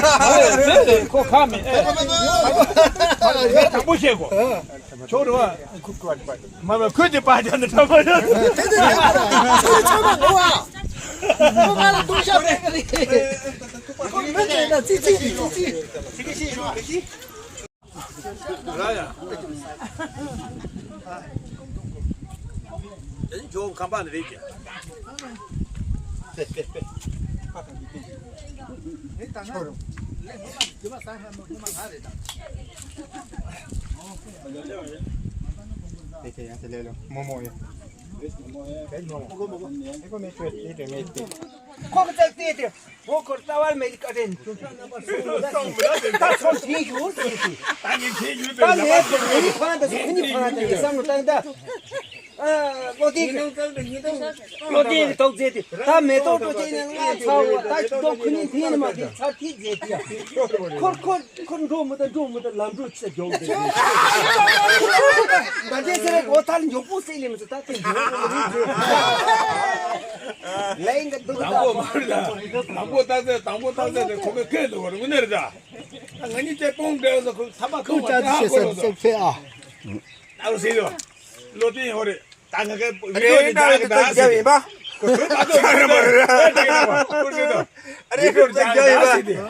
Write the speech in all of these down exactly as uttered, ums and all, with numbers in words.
རེད། ཁོ་ཁ་མེད། ཨེ། ངས་དྲང་པོ་བཤད་གོ། ཁྱོད་རེད་བ། མ་མ་ཁོས་དེ་པ་རྒྱག་ནི་དྲང་པོ་རེད། དེ་དེ་རེད། ཚུར་ཚུར་མ་ངོ་བ། ཁོ་ང་ལ་ལྟོས་ཤ་མེད་གི་རེད། ཁོ་མི་བྱེད་ན་ཙི་ཙི་ཙི་ཙི། ཅི་གི་ཤི་ཤོག་གི་ཤི། ར་ཡ། ཨེ་ཇོ་ཁམས་པ་ནི་རེད་ཀྱི། དེ་དེ་ཡང་དེ་ལས་ལོ་མོ་མོ་ཡ། དེ་མོ་མོ་མོ་མོ་དེ་ཁོ་མེ་ཆོས་དེ་དེ་མེ་དེ། ཁོ་གི་ཚེ་དེ་དེ། ངོ་ཁོར་རྩ་བར་མེད་ཀྱི་བཀའ་དྲིན། ད་ཚོར་བྱེད་ཞུ་ཟེར་གྱི། ད་ངས་ཁྱེད་ཡུལ་ད་དུ་ངས་ལ་དེ་ངའི་ཕ་དང་ཁོ་གཉིས་ཕ་དང་གི་བསམ་བློ་བཏང་ད། ཨ་བློ་ལྡན་གྱི་བློ་ལྡན་གྱི་ཐོག་བརྩེ་དེ་ད་མེ་ཏོག་སྤྲོ་ཆེན་ནས་ང་ཚ་བོ་ད་ཅི་ཏོག་ཁོ་གཉིས་འཐེན་ནས་མ་དེ་ཚར་ཐིག་མཛད་དེ་ཡ། ཁོར་ཁོར་ཁོར་འགྲོ་མི་ད་འགྲོ་མི་ད་ལམ་འགྲོ་ཆེ་མགྱོགས་དེ། ད་འདྲས་ཟེར་རེད་གོ། ད་ལ་མགྱོགས་པོ་སེ་ལེ་མི་ཚེ་ད་དེ་མགྱོགས་པོ་མི་ཚེ། ལེན་གི་འདུག་ད། དང་པོ་མ་རེད་ད། དང་པོ་རྟགས་གསལ། དང་པོ་རྟགས་གསལ་དེ་ཁོ་གི་སྐད་འདུག་བར་དངོས་གནས་རེད་ད། ང་གཉིས་ཀྱི་དཔུང་འབྲེལ་སོ་ཁོ་ཚ་པ་ཁོ་ཁོ་ཅག་ཧ་ཅི་གོ་ཤེས་ས་རོ་ད། སོག་ཚེ་ཨ། ཨ་རུ་སི་ཡོ། ལོ་ཏིན་ཧོ་རེ། ད་ང་ག་རེ་ད་རེ་ད་རེ་ད་རེ་ཡིན་པ། ཁོ་ཚོ་ད་དོ་རེ་ད་རེ་ད་རེ་ད་རེ་ཁོ་ཚོ་ད། རེ་ཁོ་ཚོ་རྒྱབ་ཡིན་པ།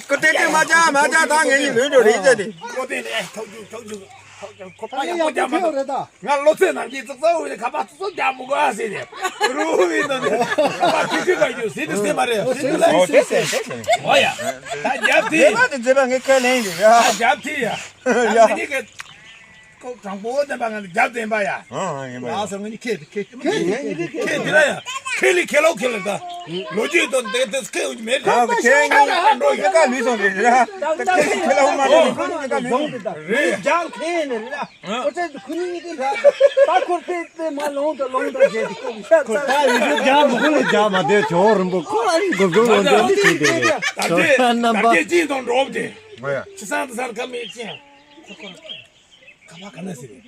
ཁོ་ཏེ་ཏེ་མ་ཅག་མ་ཅག་ད་ངེད་གཉིས་ལུས་འགྲོ་རེད་ཟེར་ཏེ། ཁོ་ཏེ་ནས་ཐོག་རྒྱུག་ཐོག་རྒྱུག་ཐོག་རྒྱུག་ཁོ་ཕ་ཡག་པོ་རྒྱབ་མ་འདུག་ང་ལོ་ཚོད་ནང་གི་ཙག་ཙག་འོ་ཡ་ཁ་པ་ཙག་ཙག་རྒྱབ་མི་དགོས་ཨ་ཟེར་ཏེ། རུ་བི་ནང་ནས་ཁ་པ་ཁི་ཁི་ག་རྒྱུག་ཟེར་ཏེ་ཟེར་མ་རེད་ཟེར་ཏེ་ལ་ཟེར་ཟེར་ཟེར། འོ་ཡ། ད་རྒྱབ་དེ། མཛེས་པ་དེ་མཛེས་པ་ངས་ཁས་ལེན་ཡིན་རེད་ཨ། ད་རྒྱབ་དེ་ཡ། ད་ཡ། ངེད་གཉིས་ཀྱི། ཁོ་དྲང་པོ་བདེན་པ་ང་ལ་རྒྱབ་བདེན་པ་ཡ། ཨང་ཨང་ཡིན་པ་ཡ། ཨ་སོ་ང་ནི་ཁེ་ཁེ་ཁེ་ཁེ་དེ་ལ་ཡ། ཁེ་ལི་ཁེ་ལོ་ཁེ་ལ་ད། ལོ་རྒྱུས་དང་དེ་དེ་ཁེ་འོང་གི་མེད་ད། ཨ་ཁེ་ངི་ཁ་འགྲོ་ཡ། ཁ་ལུས་སོང་རེད་ར། ད་ཁེ་ཁེ་ལོ་མ་འགྲོ་ཁོ་ནི་ཁ་ལུས་སོང་རེད་ད། རེད། ཇང་ཁེ་ནི་རེད་ད། ཁོ་ཚེ་ཁོ་ནི་ཡི་གེ་ད། ད་ཁོ་ཚེ་དེ་མ་ལོང་ད་ལོང་ད་རྗེས་དེ་ཁོ་ཤ་ཁོ་ཚ། ད་ཡི་གེ་ཇང་མ་ཁོ་ལ་ཇང་མ་དེ་ཇོ་རིན་པོ་ཁོ་ཨ་ནི་གོ་གོ་ལོང་ད་དེ་ཁེ་དེ་རེད། ད་ཇོ་ད་རྣམ་པ། ད་ཅི་དང་འགྲོ་དེ། ཁྱི་སང་དེ་སར་ཁ་མེད་ཅི། ཁོ་ཁོ། ཁ་པ་ག་ན་ཟེར་རེད།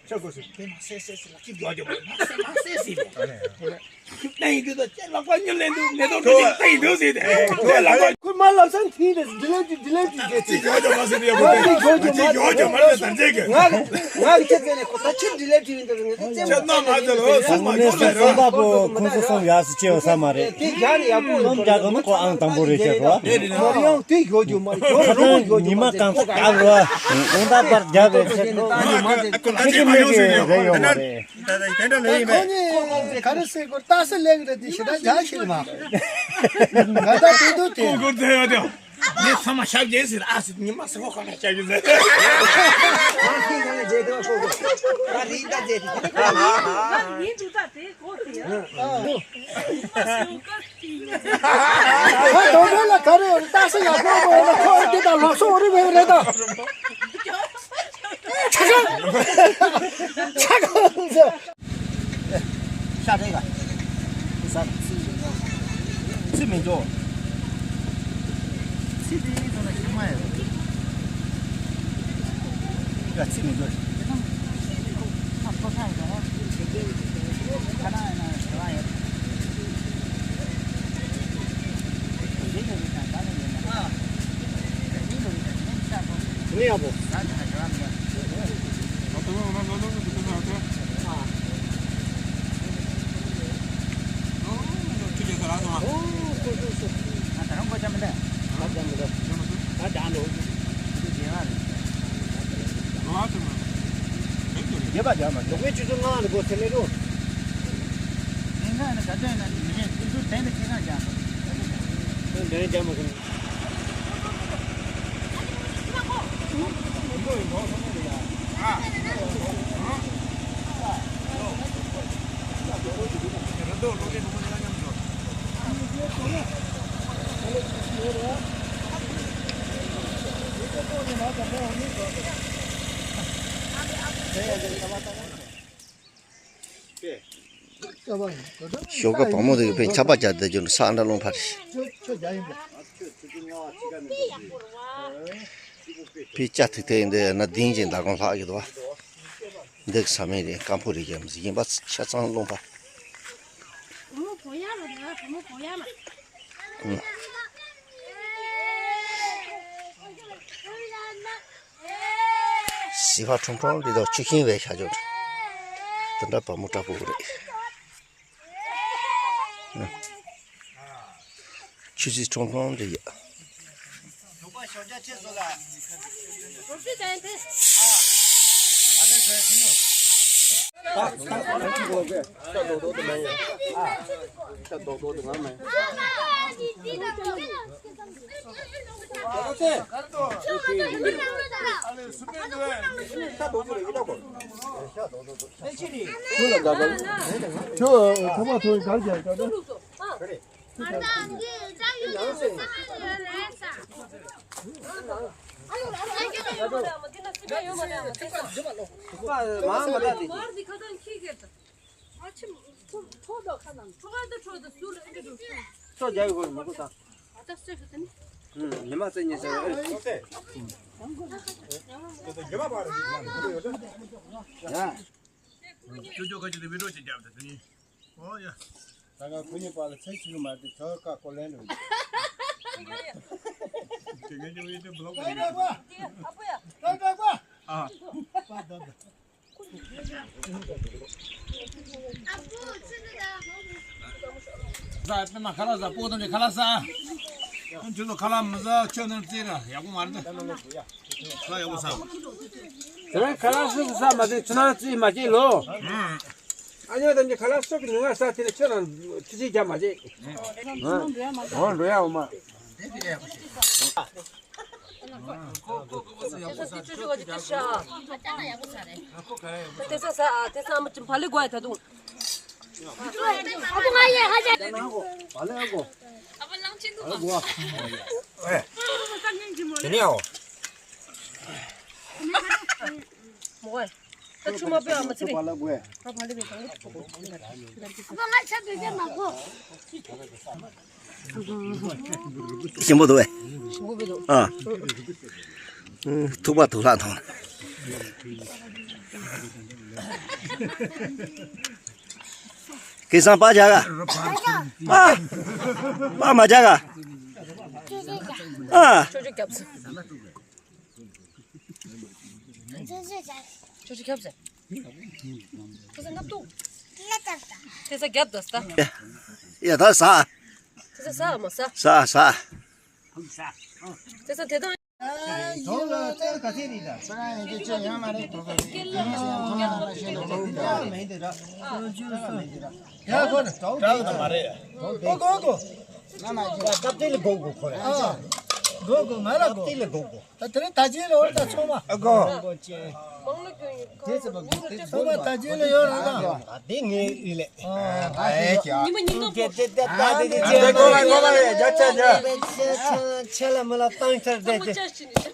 ཆ་གོ་ཟེར། དེ་མ་ཟེར་ཟེར་ཟེར་ལ་ཅིག་འགྱོ་འགྱོ་མ་ཟེར་མ་ཟེར་ཟེར་རེད། ཁྱི་ལྟ་ཡིན་དུས་ད་ཅེ་ལག་པ་གཉིས་ལེན་དུས་མེ་ཏོག་འདྲ་ཅིག་ལྟ་ཡིན་དུས་ཟེར་ཏེ། ཁྱོད་ལག་པ། ཁོས་མ་ལབ་སང་ཐིང་དེ་འདི་ལེབ་ཅིག་འདི་ལེབ་ཅིག་བྱེད་ཅིག་འགྱོ་འགྱོ་མ་ཟེར་ཡ་གོ་ཏེ། ཅིག་འགྱོ་འགྱོ་མ་ཟེར་ཡ་གོ་ཏེ། ང་ང་གི་ཁྱེད་ཀྱི་ནས་ཁོ་ད་ཁྱི་འདི་ལེབ་ཅིག་ཡིན་དུས་ང་ཚོ་ཅེ་མ་ཁྱོད་ལ་རོ་སུ་མ་ཁྱོད་ལ་རོ། སོང་པ་པོ་ཁོང་ཚོ་སོང་ཡག་སུ་ཅེ་བ་ས་མ་རེད། དེ་རྒྱ་ནས་ཡག་པོ་སོང་རྒྱ་ག་མ་ཁོ་ཨང་དང་པོ་རེད་ཅེ་རོ། མ་རེད་ཡང་དེ་འགྱོ་འགྱོ་མ་རེད། ཁ་སང་ཉི་མ་གང་ས་རྒྱབ་རོ། དགོང་དག་བར་རྒྱབ་རེད་ཅེ་རོ། ཁ་སང་ཉི་མ་ཁེ་ཁེ་མེད་ཀྱི་རེད་ཡོང་མ་རེད། ད་ད་ད་ད་ལོས་ཡིན་པས། ཁོ་གཉིས་ག་རེ་ཟེར་དགོས་ལྟ་ས་ལེགས་རེད་དེ་ཞེ་དྲག་རྒྱག་ཤེས་མ། ང་ད་དེ་འདུག་དེ། ཁོ་ཁོ་ཚེ་ཡོད་དེ། ངས་ཚང་མ་ཞབས་རྗེས་ཟེར་ཨ་ཟེར་ཉི་མ་ཟེར་ཁོ་ག་ལ་ཞབས་རྗེས་ཟེར། ཨ་ཁྱེད་ག་ལ་རྗེས་དེ་ཁོ་ཁོ། ད་རིག་ད་རྗེས་དེ། ཡིན་འདུག་ད་དེ་ཁོ་དེ་ཡ། ཁོ་དོན་དག་ལ་ག་རེ་ཡོད་ལྟ་ས་ཡག་པོ་མ་ཡོད་ན་ཁོ་ཨེ་དེ་དང་ལོག་སོང་རེད་མེད་རེད་ད། ཆ་ཆ། ཆ་ཆ། ཤ་ཁྲེག་ག་ས་ཚི་མི་འགྲོ། ཚི་དེ་ཡིན་ཐོག་ན་ཤི་མ་ཡོད། ཡ་ཚི་མི་འགྲོ། ཁ་ཁོ་ཁ་ཡོད་རོ། ཁ་ན་ཡོད་ན་རེ་བ་ཡོད། དེ་ནས་ཡག་པོ། ཞོགས་ཀ་བ་མོ་དེ་གི་ཕའི་ཆར་པ་བརྒྱབ་བསྡད་རྒྱུ་ནི་ས་ཨ་འདྲ་རླུང་འཕར་རེད། ཕའི་ལྕགས་ཐིག་ཐིག་ཡིན་དེ་ཡང་ན་ལྡིང་ཅིང་མདའ་དགོང་ལྷག་ཡོད་དོ། འདི་གི་ས་མེད་རེད། སྐམ་པོ་རེད་ཀྱང་མི་ཡིན་པ་ཆ་ཚང་རླུང་འཕར། བུ་མོ་བུ་ཡ་ལ་ན་བུ་མོ་བུ་ཡ་ལ། སི་ཧ་ཁྲོམ་ཁྲོམ་རེད་དོ། ཆུ་ཤིང་བས་ཤ་ཅོ། དེ་འདྲ་བ་མོ་དྲག་པོ་རེད། ཆུ་ཚོད་ཁྲོམ་ཁྲོམ་རེད་ཡ། ཁྱོད་ཐོག་མ་ཐོག་གར་རྒྱག་ག་ད། ཅོ་ཅོ་ཁ་ཅིག་ཏུ་བི་ཌིའོ་ཅིག་བརྒྱབ་ད་དེ་ནི། ཨོ་ཡ། ད་ང་ཁོ་གཉིས་བར་ལ་ཚེ་ཆུང་མ་དེ་ཁྱོད་ཀ་ཀོ་ལན་རུ། དེ་ངས་ཀྱང་ཡིན་དེ་བི་ལོག་གི་ཡིན། ཨ། ཟ་པེ་མ་ཁ་ལག་ཟ། པོ་དང་ཁ་ལག་ཟ། ཁྱོད་ཚོ་ཁ་ལག་མི་ཟ། ཁྱོད་རྣམས་རྩིས་ར་ཡག་པོ་མ་རེད། ཁ་ལག་ཡག་པོ་ཟ། དེ་རིང་ཁ་ལག་སུ་ཟ་མ་ཟིན་ཁྱོད་རྣམས་རྩིས་མ་བྱེད་ལོ། ཨ་ཉོ་དང་ཁ་ལག་སུ་གི་ནུ་ང་ཟ། དེ་ལ་ཁྱོད་རང་ཁྲི་ཁྲི་རྒྱབ་མ་བྱེད། འོ་འགྲོ་ཡ་འོ་མ། དེ་ཚོ་དེ་ཚོ་དེ་ཚོ་ཤ། དེ་ཚོ་ཟ། ཨ་དེ་ཚོ་ཨ་མ་ཅིག་བ་ལེ་གོ་ཡ་ད་དུང་། དེ་ནས་ཨོ། མོ་ཨེ། ད་ཆུ་མ་པེ་ཨ་མ་ཚི་རེ། ཨ་བ་ལེ་བེ་གང་གི་ཆུ་གོ། ཞིམ་པོ་འདུག་ཨེ། ཨ། ཐུག་པ་ཐུག་ལྷག་ཐོང་། ཁེ་སང་པ་ཇག་ག། པ། པ་མ་ཇག་ག། ཨ། ཅོ་ཅོ་རྒྱབ་ས། ཅོ་ཅོ་རྒྱབ་ས། ཁེ་སང་ངབ་ཏུ། ཁེ་སང་རྒྱབ་ད་ས། ཡ་ད་ས། ཁེ་སང་ས་མ་ས། ས་ས། ཁེ་སང་དེ་དང་། ད་དེ་རིང་ད་ཅི་ལ་འོར་ད་ཚོང་པ། ཨ་གོ། ཚོང་པ་ད་ཅི་ལ་ཡོད་ར་ད། དེ་ངའི་ཨི་ལས། ཨ་ཡེ་ཀྱ། ཉི་མ་ཉི་མ་པོ། ཆེ་ལ་མི་ལ་བཏང་ཚར་དེ་ཅི།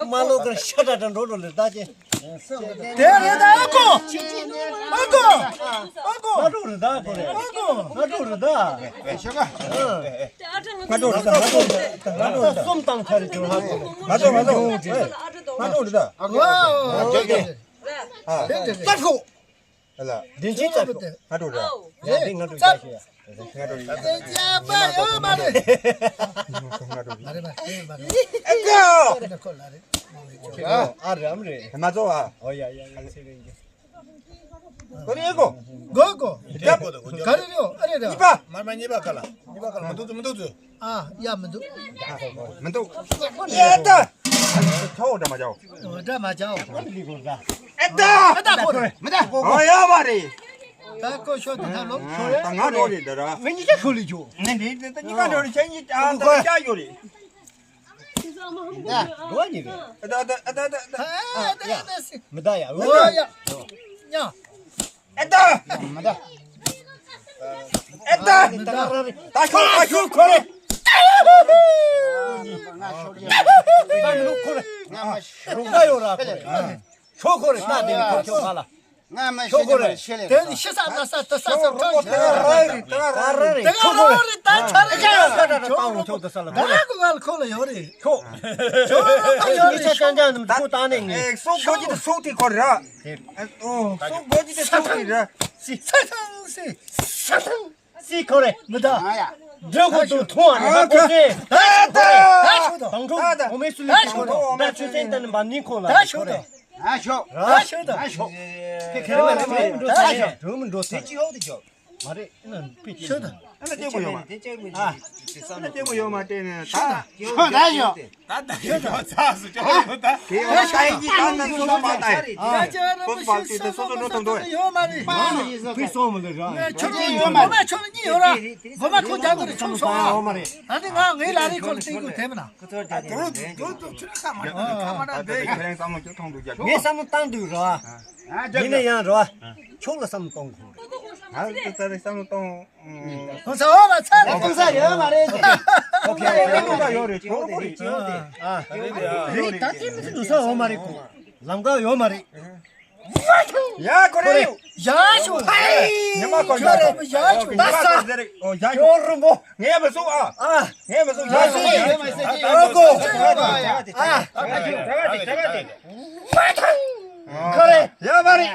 མ་ལོག་གར་ཤ་ཏྲ་ཏྲ་འགྲོ་འགྲོ་ལེ་ད་ཅི། དེ་རེད་ད། ཨ་གོ། ཨ་གོ། ཨ་གོ། ང་འགྲོ་རེད་ད་ཁོ་རེ། ཨ་གོ། ང་འགྲོ་རེད་ད། ང་འགྲོ་རེད་ད། ང་འགྲོ་རེད་ད། གསུམ་བཏང་ཚར་རེད་ཁྱོད་ཧ་གོ། ང་འགྲོ་ང་འགྲོ། ང་འགྲོ་རེད་ད། ཨ་གོ། ཨ་གོ། ཨ་ལ། བདེན་ཅིག་ཙབ་ཤོག་ང་འགྲོ་རེད། ཡ་དེ་ང་འགྲོ་རྒྱག་ཤོག་ཡ། ང་འགྲོ་རེད། ཡ་པ་ཡོད་མ་རེད། ང་འགྲོ་རེད། ཨ་རེ་ཨམ་རེད། མ་ཚོ་ཨ། ཨོ་ཡ་ཡ་ཡ་ཚེ་རིང་གི། གོ་རེ་གོ། གོ་གོ། རྒྱབ། ག་རེ་རེད། ཨ་རེ་རེད། གཉིས་པ། མར་མ་གཉིས་པ་ག་ལ། གཉིས་པ་ག་ལ། མི་འདུག་མི་འདུག་ཚུ། ཨ་ཡ་མི་འདུག་མི་འདུག་ཡ་ད། ཁོ་འདྲ་མ་བྱའོ། འདྲ་མ་བྱའོ། ཨེ་ད། ཨེ་ད་ཁོ་རེད། མི་ད། ཨོ་ཡ་མ་རེད། ད་ཁོ་ཤོ་དེ་ད་ལོ་ཤོ་རེད། ད་ང་འགྲོ་རེད་ད་ར། ང་གཉིས་ཀ་ཤོ་ལི་ཇོ། ནི་འདི་ད་གཉིས་ཀ་འགྲོ་རེད། ཁྱེད་གཉིས་ཨ་ད་ཀྱ་ཡོད་རེད། ད་འགྲོ་གཉིས་རེད། ཨ་ད་ཨ་ད་ཨ་ད་ཨ་ད། མི་ད་ཡ། ཨོ་ཡ། ཡ། ཨེ་ད། མ་ད། ཨེ་ད། ད་ཤོག་ད་ཤོག་ཁོ་རེ། ད་མི་ལུག་ཁོ་རེ། རུང་ད་ཡོད་ར་ཁོ་རེ། ཤོག་ཁོ་རེ་ད་དེ་ཁོ་ཁྱོད་ག་ལ། ཤོག་ཁོ་རེ། དེ་ནི་ཤི་ས་ན་ས་ད་ས་ས་ཁྲ་ཤི། ད་ར་རེ་ཤོག་ཁོ་རེ། ད་ཆ་རེ་ད་ཁྱོད་ད་ས་ལ་ད་ཁོ་ག་ལ་ཁོ་ལ་ཡོད་རེ། ཤོག་ཁྱོད་ད་ཡོད་རེ། ཤོག་ཅང་ཅང་ད་ཁོ་ད་ནས་ངེས། ཤོག་ཁོ་ཅི་ད་ཤོག་དེ་ཁོ་ར། ཨོ། སོ་གོ་ཅི་དེ་སོ་ཅི་ར། སི། ས་ཐང་སི། ས་ཐང་སི་ཁོ་རེ། མི་ད། འདྲ་གོ་དུ་ཐོང་ཨ་ནི་ཧ་གོ་ཅེ། ད་ད། དང་ཐོང་ཨོ་མེ་སུ་ལི་ཁོ་རེ། ད་ཆུ་སེན་ཏན་པ་ནི་ཁོ་ལ་ཁོ་རེ། ཨ་ཤོ། ཨ་ཤོ། ཨ་ཤོ། ཁེ་ཁེ་རེ་མ་རེ་མ་འགྲོ་ས་ཡ། འགྲོ་མི་འགྲོ་ས་ཅི་ཡོད་དེ་ཅོ། མ་རེ་ན་པི་ཅི་ཤོ་ད། ཨ་ན་ཅེ་གོ་ཡོད་མ། ཨ་ན་ཅེ་གོ་ཡོད་མ་དེ་ནས་ད། ཤོ་ད་ཤོ། ད་ད་ཡོད་ད་ཚ་སུ་ཅོ་ད། དེ་ཡང་ད་ཡིན་གྱི་ད་ན་སུ་ལ་མ་ད་ཡིན། སོ་སོ་བར་དུས་ད་སོ་སོ་འགྲོ་ཐུབ་འདུག་ཡོད་མ་རེད། ཕུད་སོང་མ་ལེ་ར། ཆོག་གི་ཡོད་མ་རེད། ཆོག་གི་ཡོད་ར། གོ་མ་ཁོ་རྒྱ་གོ་རེ་ཆོག་སོང་ཨ། ཡོད་མ་རེད། ཨ་ནི་ང་ངའི་ལ་རེ་ཁོ་ལ་སྟེང་དུ་དེ་མིན་ན། ངས་བསམ་བློ་བཏང་དུས་ར། ཡིན་ན་ཡང་ར། ཁྱོད་ལ་བསམ་བློ་གཏོང་དགོས། ང་ད་ལྟ་བསམ་བློ་གཏོང་། ཁོང་ཚ་བ་ལ་ཚ་ལ་ཁོང་ཚ་ཡོད་མ་རེད། ཁོང་ཚ་ཡོད་མ་རེད། ཁོང་ཚ་ཡོད་མ་རེད། ཨ། རེད་ད་ཅི་མི་ཚེ་འདུག་ས་འོ་མ་རེད་ཁོང་། ལམ་ཁ་ཡོད་མ་རེད། ཡ་ཁོ་རེ། ཡ་ཤོ། ཉི་མ་ཁོ་ཡ་ཤོ། ཡ་ཤོ། ད་ས། ཨོ་ཡ་ཤོ། ཁྱོད་རུ་མོ། ངས་མི་སུ་ཨ། ཨ། ངས་མི་སུ་ཡ་ཤོ། ཨ་གོ། ཨ། ཁོ་རེ། ཡ་མ་རེད།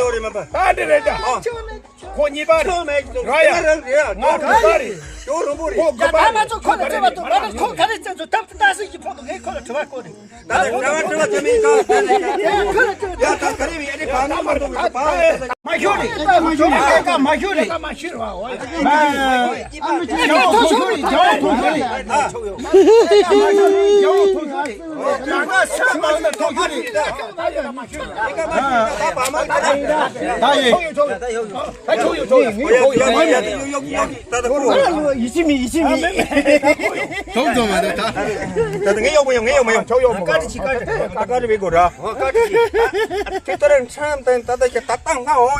ཡོད་རེད་མ་པ། ད་འདི་རེད་ད། ཁོ་གཉིས་པ་རེད། ཁོ་མེད་ཀྱི་འདུག་ར་ཡ། ང་དྲུག་པ་རེད། ཁོ་དགུ་པ་རེད། ད་ང་ཚོ་ཁོ་ལ་བརྩེ་བ་དང་ང་ཁོ་ག་རེ་བརྩེ་ཚོ་ཏག་ཏག་སེ་ཡི་ཕོག་ཏུ་ངས་ཁོ་ལ་དྲི་བ་བཀོད་རེད། ད་ལྟ་ང་དྲི་བ་དེ་མིན་ཀ་ད་ལྟ་ཡ་ད་ག་རེ་མིན་ཨ་ནི་གང་ན་མ་འདུག་ད་མ་ཤོར་རེད། མ་ཤོར་རེད། མ་ཤོར་རེད། མ་ཤོར་རེད། ད་ཡོད་ཡོད་ཡོད་ཡོད་ཡོད་ཡོད་ཡོད་ཡོད། ད་ད་ཁོ་ཡོད་ཡོད་ཡོད་ཡོད་ཡོད། ད་ད་ཁོ་ཡོད། ཡིད་ཆེས་མེད། ཡིད་ཆེས་མེད། ད་ད་ངས་ཡོང་མི་ཡོང་། ངས་ཡོང་མི་ཡོང་། ཁྱོད་ཡོང་མི་ཡོང་། ད་ཀ་རི་བི་གོ་ར། ཁྱོད་ད་རེ་འཆམ་ད་ད་ད་ཁྱོད་ད་ད་ང་འོང་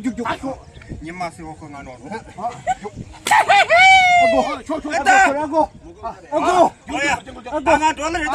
རྒྱུག་རྒྱུག་རྒྱུག་ཉི་མ་སེ་འོ་ཁོ་ང་ནོར། ཨ་གོ། ཆོག་ཆོག་ཨ་གོ། ཨ་གོ། ཨ་གོ། ཨ་གོ། ང་འགྲོ་ལ་རེད་ད།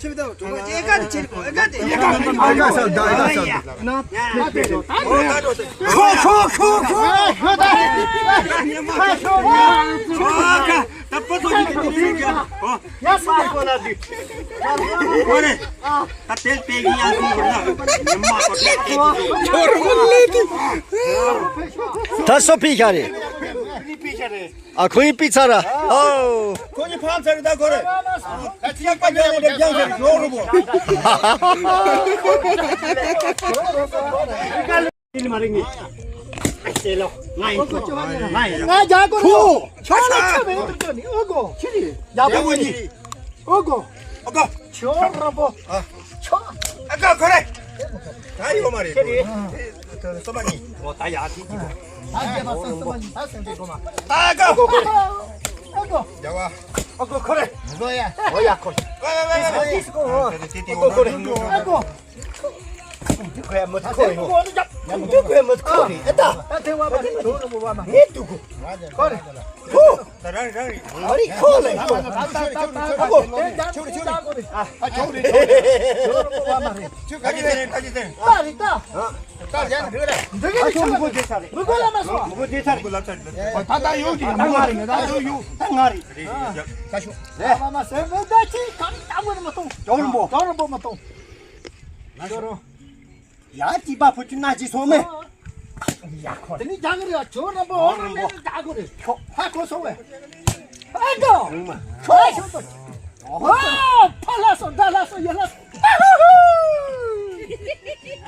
ཁྱེད་ད་ཁོ་ཁོ་ཁོ་ཁོ། ད་པོ་ཐོ་ཡི་ཏི་ཏི་རེ་ཡ། ཡ་སུ་ཁོ་ན་དི། ཁོ་རེ། ད་དེ་དེ་ཡི་ཡང་སུ་ཁོ་ན། ཉི་མ་ཁོ་དེ་དེ་ཁོ་རེ་མ་ལེ་དི། ད་སོ་པི་ཤ་རེ། ཨ་ཁོ་ཡི་པི་ཚ་ར། ཨོ། ཁོ་ཡི་ཕམ་ཚ་རེ་ད་ཁོ་རེ། ད་ཅི་ཡག་པ་རྒྱག་ནས་རྒྱག་ཟེར་ཞོག་རུ་བོ། ལི་མ་རིང་ངི། ལོ། ང་ཡིན། ང་རྒྱ་གོ་རེད། ཁོ། ཁྱོད་ལ་ཆ་མེད་འདུག་ཁྱོད་ནི་ཨོ་གོ། ཁྱེད་ནི་རྒྱ་གོ་ནི། ཨོ་གོ། ཨོ་གོ། ཁྱོད་ར་པོ། ཁྱོད། ཨོ་གོ་ཁོ་རེ། ད་ཡོད་མ་རེད། ཁྱེད་ནི། སོ་མ་ནི། ཨོ་ད་ཡ་ཐི་ཐི། ད་རྒྱ་པ་སོ་སོ་མ་ནི་ད་སེང་གེ་གོ་མ། ད་ཨོ་གོ། ཨོ་གོ། རྒྱ་བ། ཨོ་གོ་ཁོ་རེ། ཨོ་ཡ། ཨོ་ཡ་ཁོ། ཨོ་ཡ་ཨོ་ཡ། ཨོ་གོ་ཁོ་རེ། ཨོ་གོ། ཁོ་ཡ་མི་ཐུག་ཁོ་ཡིན། ཁོ་ཡ་མི་ཐུག་ཁོ་ཡ་མི་ཐུག་ཁོ་ཡིན། ཨེ་ད། ད་དེ་བ་མ་རེད། དོ་རུ་བ་མ་རེད། ངས་ཐུག་ཁོ། ཁོ་རེ། ཁོ། ད་ར་ར་རི། ཨ་རི་ཁོ་ལེ་ཁོ། ད་ད་ད་ད་ཁོ། དེ་ད་ཁོ་རེ། ཁོ་རེ། ཁོ་རེ། ཁོ་རེ། དོ་རུ་བ་མ་རེད། ཁྱོད་ག་གི་ཟེར་ག་གི་ཟེར། ད་རེད་ད། ད་ཡང་འདི་རེད། འདི་གི་ཁྱོད་མི་གོ་དེ་ས་རེད། མི་གོ་ལ་མ་སོང་། མི་གོ་དེ་ས་རེད། ད་ད་ཡོད་ཀྱི་ཡང་མི་གོ་རེད། ད་ཡོད་ཡོད་ད་ང་རེད། ད་ཤོག་ད་མ་མ་སེ་མི་ད་ཅི་གང་ད་མོ་མ་གཏོང་། ཇོ་རིན་པོ། ཇོ་རིན་པོ་མ་གཏོང་། ཇོ་རིན། ཡ་ཅི་པ་ཕུ་ཅུ་ན་ཅི་སོང་མེ། ཡ་ཁོ། དེ་ནི་རྒྱ་གི་རེད། ཇོ་རིན་པོ་འོ་མ་མེ་རྒྱ་གི་རེད། ཁྱོ། ཧ་ཁོ་སོང་བས། ཨ་གོ། ཁྱོ་ཤོ་ཏོ། ཨོ་ཕ་ལ་སོ་ད་ལ་སོ་ཡ་ལ་སོ།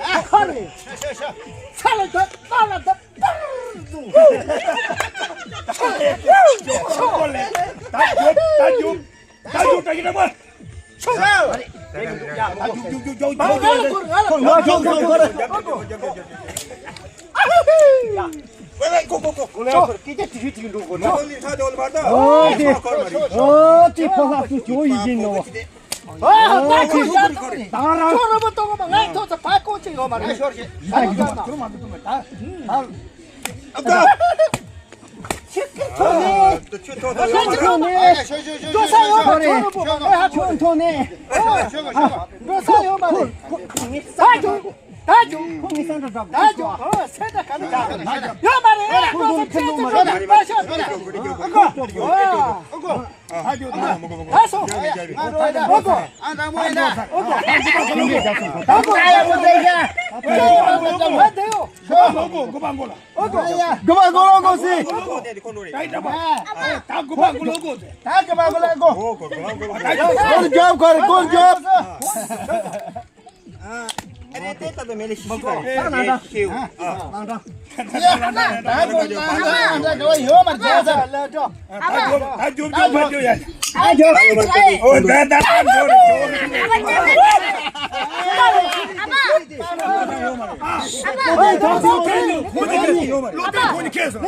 ཨ་ཁ་རེ། ཤ་ཤ་ཤ། ཚ་ལ་ད་པ་ལ་ད་པར་དུ། ད་ཡོད་ད་ཡོད་ད་ཡོད་ད་ཡོད་ད་ཡོད། ཁྱོད་ཐོག་ནས། ཁྱོད་ཐོག་ནས། ཁྱོད་ཐོག་ནས། འགྲོ་ས་ཡོད་མ་རེད། ད་འགྲོ། ད་འགྲོ། ཁོང་གི་སེམས་ཁྲལ་འགྲོ། ད་འགྲོ། ཨོ་སེམས་ཁྲལ་ག་ནས་འགྲོ། ཡོད་མ་རེད། འགྲོ་ས་ཁྱེད་ཚོ་འགྲོ་མ་ཤོག་ཨ་གོ། ཨ་གོ། ད་སོང་། ཨ་གོ། ཨ་ད་མོ་ཡ་ད། ཨ་གོ། ད་གོ། ཨ་ཡ་མོ་ད་ཡ། ཨ་གོ། ཨ་གོ། ཨ་གོ། ཨོ་གོ། གོ་པ་གོ་ལོ་གོ་སི། ད་གོ་པ་གོ་ལོ་གོ་སི། ད་གོ་པ་གོ་ལོ་གོ། སྐོར་རྒྱབ་སྐོར་སྐོར་རྒྱབ། ཨ་རེ་དེ་ད་དོ་མེ་ལེ་ཤི་ཤི་ག་རེ་ཤི་ཤི། ད་གོ་ད་གོ་ད་གོ་ཡོད་མ་རེད། ད་ཇོ་ད་ཇོ་ཇོ་ཇོ་ཇོ་ཡ། ཨ་ཇོ། ཨོ་ད་ད་ད་ཇོ་ཇོ། ཨོ་ད་ཇོ་ཇོ་ཇོ། ལོ་ཏི་ཁོ་ནི་ཁེ་སོ།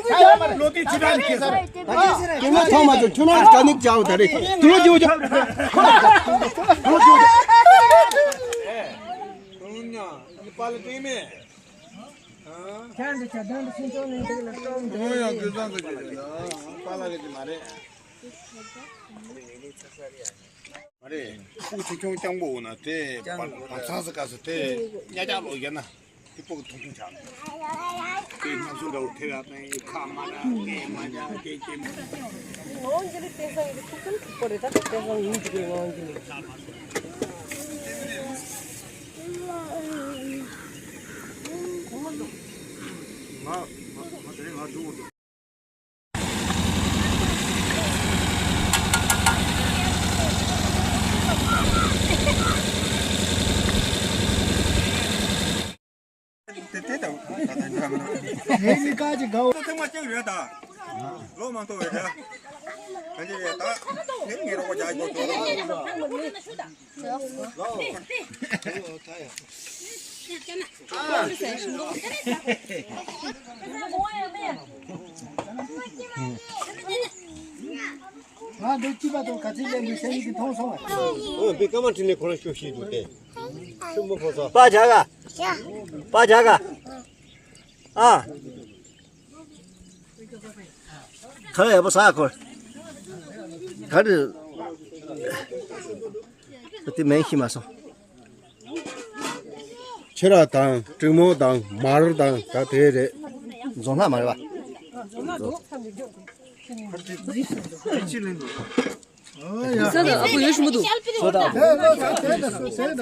ལོ་ཏི་ཁོ་ནི་ཁེ་སོ། ཁྱོད་ན་ཐོག་མ་ཇོ་ཁྱོད་ན་ཀ་ནིག་ཇའོ་ད་རེ། ཇོ་ཇོ་ཇོ། ཇོ་ཇོ། ཁྱོད་འདི་ཆ་དོན་དུ་ཕྱིན་ཆོག་ནས་འདུག་ལ་སྟོང་འདུག་ཡང་ཀུན་བཟང་གི་ཅིག་རེད་ན་པཱ་ལགས་ཀྱི་མ་རེད། མ་རེད། ཕུག་ཆུང་ཆུང་རྐྱང་པོ་འོ་ན་དེ་བར་བར་ཚང་ས་ག་ས་དེ་ཉ་རྒྱ་ལོ་ཡིན་ན་དེ་ཕུག་ཐུང་ཐུང་ཆགས། དེ་ང་ཚོ་འདྲ་བོ་དེ་ལ་ནི་ཁ་མ་ར་ངས་མ་ཉ་དེ་ཀྱེ་མ། ངོ་འཇི་ལི་དེ་སང་གི་ཐུག་ཐུག་པོ་རེད། ད་དེ་སང་ཡིན་གྱི་རེད། ངོ་འཇི་ལི། དེ་ནི་ཀ་ཅིག་དགའ་བོ། ཐེངས་མ་གཅིག་རེད་ད། ལོ་མང་ཐོག་རེད་ད། ག་འདི་རེད་ད། དེ་ངས་རོགས་པ་རྒྱག་དགོས་ཚོད། ང་འདི་སྐྱིད་པ་དང་ག་ཚོད་ལེན་དགོས་ཤེས་ཀྱི་མཐོང་སོང་བ། ཨོ་བི་ཀ་མ་ཁྲི་ནས་ཁོ་རང་ཤོག་ཤིག་འདུག་སྟེ། ཤུ་མོ་ཕོ་སོ། པ་བྱ་ག་པ་བྱ་ག་ཨ། ཁ་ཡ་པོ་ས་ཁོར། ག་རེ། དེ་མེན་ཤི་མ་སོང་། ཆེ་ར་དང་། ཀྲིང་མོ་དང་། མར་དང་། ད་དེ་རེད། རྫོང་ལྷ་མ་རེད་པ། ཟེར་ད་ཨ་ཁུ་ཡོད་ཤི་མི་འདུག་ཟེར་ད།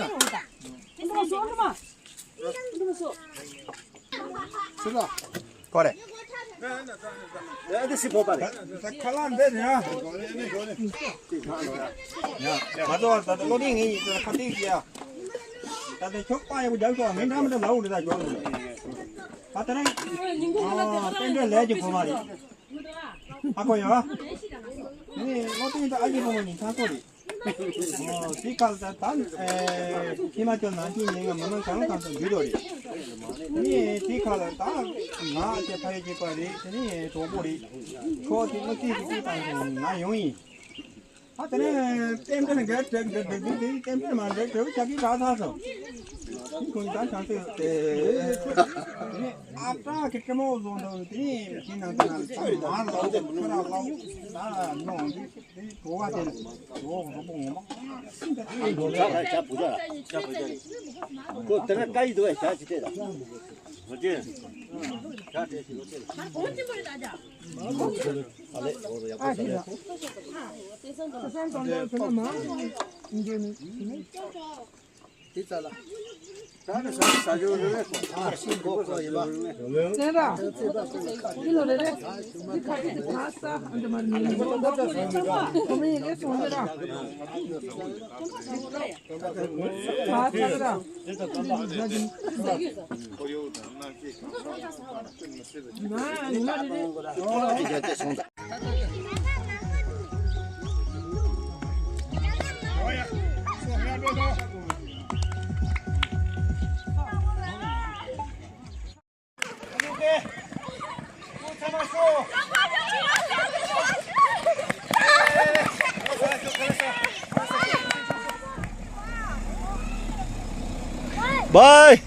ཁོ་རེ། ཨ་དེ་སི་ཕོ་པ་རེ། ཁ་ལག་འདི་རེད་ཨ། ང་ཚོ་ད་ལྟ་བློ་རིག་ངེས་ཡིན་ཁ་ཏིག་ཡ། ད་ལྟ་ཁྱོད་པ་ཡག་པོ་རྒྱབ་ཤོག་ངས་འདྲ་མི་འདྲ་ལའུ་རེ་ད་ཞོག་ད་ལྟ་རེ། ཨ་པན་ཏྲེ་ལས་ཀྱི་ཕོ་མ་རེད། ཨ་ཁོ་ཡོད། ངས་བློ་རིག་ད་ཨ་ཅེ་ཕོ་མ་ཡིན་ཁ་ཁོ་རེད། ཨོ་དེ་ཁ་ལ་ད་ད་ཨེ་ཧི་མ་ཅལ་ནང་བཞིན་ཡིན་ང་མི་མང་གང་གང་དུ་འདུས་འགྲོ་རེད། ནི་དེ་ཁ་ལ་ད་ང་ཅེ་ཕ་ཡི་ཅེ་པ་རེད། དེ་ནི་གྲོགས་པོ་རེད། ཁོ་དེ་མི་ཚེ་གི་དེ་དང་དུ་ང་ཡོང་ཡིན། ཨ་དེ་ནས་ཏན་ཏན་འགལ་འགྲིག་འགྲིག་འགྲིག་འགྲིག་ཏན་ཏན་མ་འགྲིག་འགྲིག་ཆ་གི་ད་ད་སོང་། ཁོང་ད་ཆང་ཏེ་དེ་ནི་ཨ་ཏྲ་གི་ཀྲི་མོ་བཟོ་འདུག་དེ་ནི་དེ་ནང་དུ་ན་ཚ་མ་ལོག་ཁོ་ར་ལོག་ད་ནོ་འདི། ཁོ་དེ་ནས་ཁོ་ཁོ་པོ་ངོ་མ། ཁོ་ད་ལྟ་ཀ་ཡི་འདུག་བས་བྱ་ཅི་སྟེ་ད། དེ་ཙ་ལ། ད་ནི་ས་ས་ཇོ་རེ་རེ་ཁོ། ཨ་ཤི་གོ་ཁོ་ཡིན་པ། ཙེ་ར། ཁི་ལོ་རེ་རེ། འདི་ཁ་ཁི་དེ་ཁ་ས་འདི་མར་མི་ཡིན་ནོ། ཁོ་མི་ཡིན་ལེ་སོང་རེ་ར། ཁ་ས་ར། ན་ནི་མ་རེ་རེ། Bye.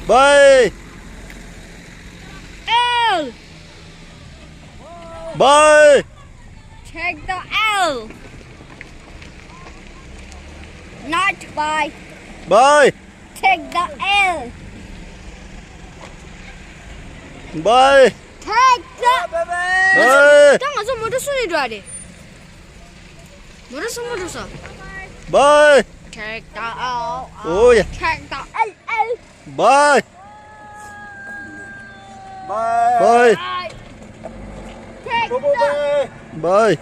Bye. L. Bye. Take the L. Not bye. Bye. Take the L. Bye. Take the Bye. ད་ང་ཚོ་མོ་ཊ་སུ་ནས་འགྲོ་བ་རེད། མོ་ཊ་སུ་མོ་འགྲོ་ས། Bye. Take the L. Oh, yeah. Take the L L. Bye. Bye. Bye. Take the Bye.